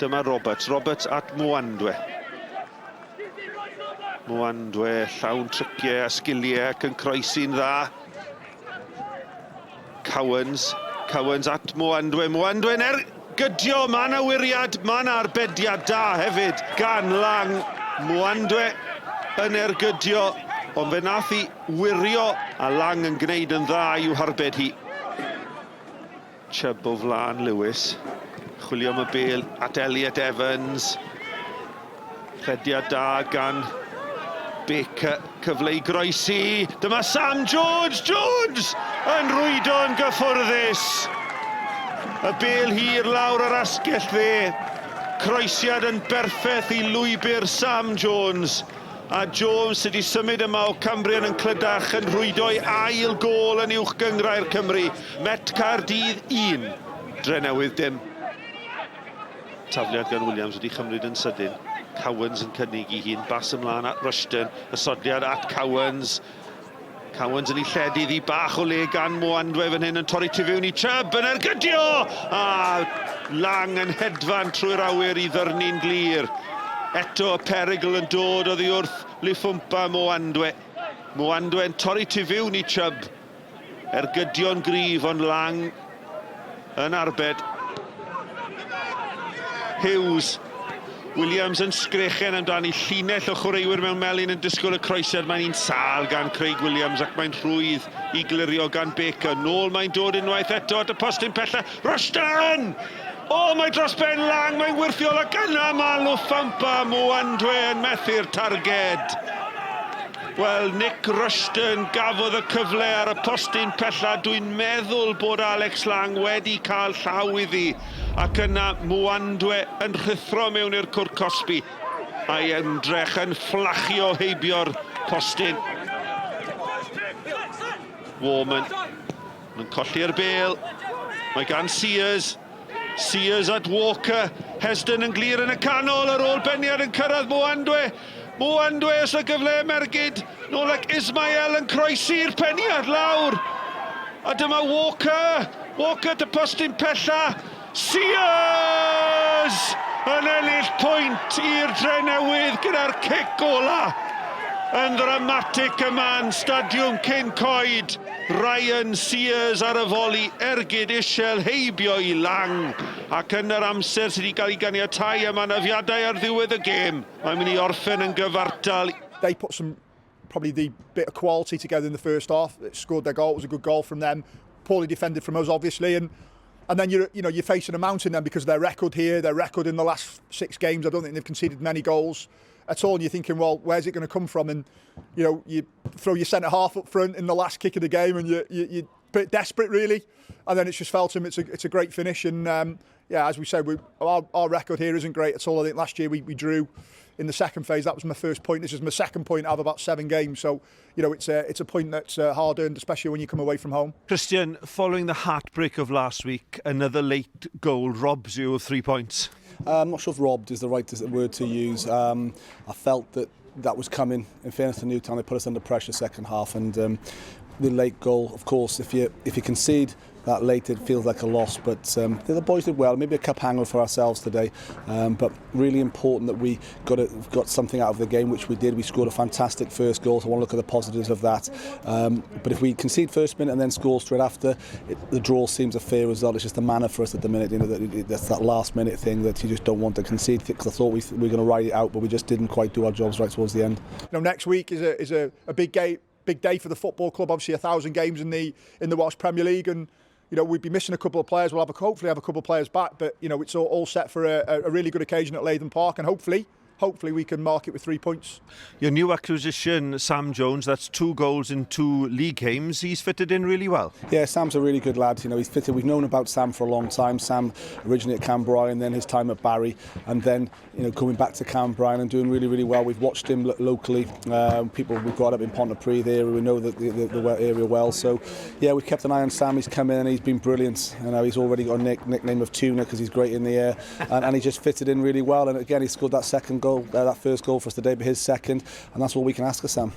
Dyma Roberts. Roberts at Mwandwe. Mwandwe llawn triciau a sgiliau ac yn croesi'n dda. Cowans. Cowans at Mwandwe. Mwandwe'n ergydio. Mae yna wiriad, mae yna arbediad da hefyd gan Lang. Mwandwe yn ergydio, ond fe nath hi wirio a Lang yn gwneud yn dda i'w harbed hi. Chubb o flaen Lewis. Chwilio am y bêl at Elliot Evans. Rhediad da gan Baker. Cyfle i groesi. Dyma Sam Jones. Jones yn rwydo yn gyffwrddus. Y bêl hir lawr ar asgell dde. Croesiad yn berffeth i lwybr Sam Jones. A Jones sydd wedi symud yma o Cambrian yn Clydach yn rhwydo'i ail gôl yn Uwch Gynghrair Cymru. Met Caerdydd 1, Drenewydd dim. Tafliad gan Williams wedi chymryd yn sydyn. Cowans yn cynnig i hun, bas ymlaen at Rushton, ysodliad at Cowans. Cowans yn ei lledu iddi bach o le gan Mwandwe fan hyn yn torri tu fewn i Chubb yn ergydio! A Lang yn hedfan trwy'r awyr i ddyrnu'n glir. Eto y perygl yn dod oddi wrth Lifumpa Mwandwe. Mwandwe yn torri tu fewn i Chubb. Ergydio'n gryf ond Lang yn arbed. Hughes. Williams yn sgrechen amdani, llinell o chwaraewyr mewn melyn yn disgwyl y croesiad. Mae'n un sâl gan Craig Williams ac mae'n rhwydd i glirio gan Baker. Nôl mae'n dod unwaith eto at y postyn pella. Rushton! O, mae dros ben Lang, mae'n wyrthiol ac yna mae Lufampa Mwandwe yn methu'r targed. Wel, Nick Rushton gafodd y cyfle ar y postyn pella. Dwi'n meddwl bod Alex Lang wedi cael llaw iddi. Ac yna Mwandwe yn rhuthro mewn i'r cwrt cosbi. A'i ymdrech yn fflachio heibio'r postyn. Warman yn colli'r bêl. Mae gan Sears. Sears at Walker. Heston yn glir yn y canol. Yr ôl beniad yn cyrraedd Mwandwe. Mwandwe os y gyfle Mergyd. Nôl ac Ismael yn croesi'r peniad lawr. A dyma Walker. Walker at y postyn pella. Sears! Yn ennill pwynt i'r Drenewydd gyda'r cic ola. Yn ddramatig yma yn Stadiwm Cyn Coed. Ryan Sears ar y foli, ergyd isel heibio i Lang. Ac yn yr amser sydd wedi cael ei ganiatau am anafiadau ar ddiwedd y gêm, mae'n mynd i orffen yn gyfartal. They put some probably the bit of quality together in the first half. They scored their goal. It was a good goal from them. Poorly defended from us, obviously, and and then you're you know you're facing a mountain then because their record here, their record in the last six games. I don't think they've conceded many goals at all. And you're thinking, well, where's it going to come from? And you know, you throw your centre half up front in the last kick of the game, and you you you're a bit desperate really. And then it's just fell to him. It's a it's a great finish, and um, yeah, as we said, we, our, our record here isn't great at all. I think last year we, we drew in the second phase. That was my first point. This is my second point out of about seven games. So, you know, it's a, it's a point that's uh, hard earned, especially when you come away from home. Christian, following the heartbreak of last week, another late goal robs you of three points. Uh, I'm not sure if robbed is the right word to use. Um, I felt that that was coming. In fairness to Newtown, they put us under pressure second half, and um, the late goal, of course, if you if you concede that late, it feels like a loss. But um, the boys did well. Maybe a cup hangover for ourselves today, um, but really important that we got a, got something out of the game, which we did. We scored a fantastic first goal, so I want to look at the positives of that. Um, but if we concede first minute and then score straight after, it, the draw seems a fair result. It's just the manner for us at the minute. You know, that, it, that's that last minute thing that you just don't want to concede. Because I thought we, we were going to ride it out, but we just didn't quite do our jobs right towards the end. You know, next week is a is a, a big game big day for the football club. Obviously, a thousand games in the in the Welsh Premier League, and you know we'd be missing a couple of players. We'll have a, hopefully have a couple of players back, but you know it's all, all set for a, a really good occasion at Latham Park, and hopefully hopefully we can mark it with three points. Your new acquisition, Sam Jones, that's two goals in two league games. He's fitted in really well. Yeah, Sam's a really good lad. You know, he's fitted. We've known about Sam for a long time. Sam originally at Cambrian, then his time at Barry, and then you know coming back to Cambrian and doing really, really well. We've watched him lo locally. Um, people we've got up in Pontypridd area, we know the, the, the area well. So, yeah, we've kept an eye on Sam. He's come in and he's been brilliant. You know, he's already got a nick, nickname of Tuna because he's great in the air, and, and he just fitted in really well. And again, he scored that second goal, uh, that first goal for us today, but his second, and that's all we can ask of Sam.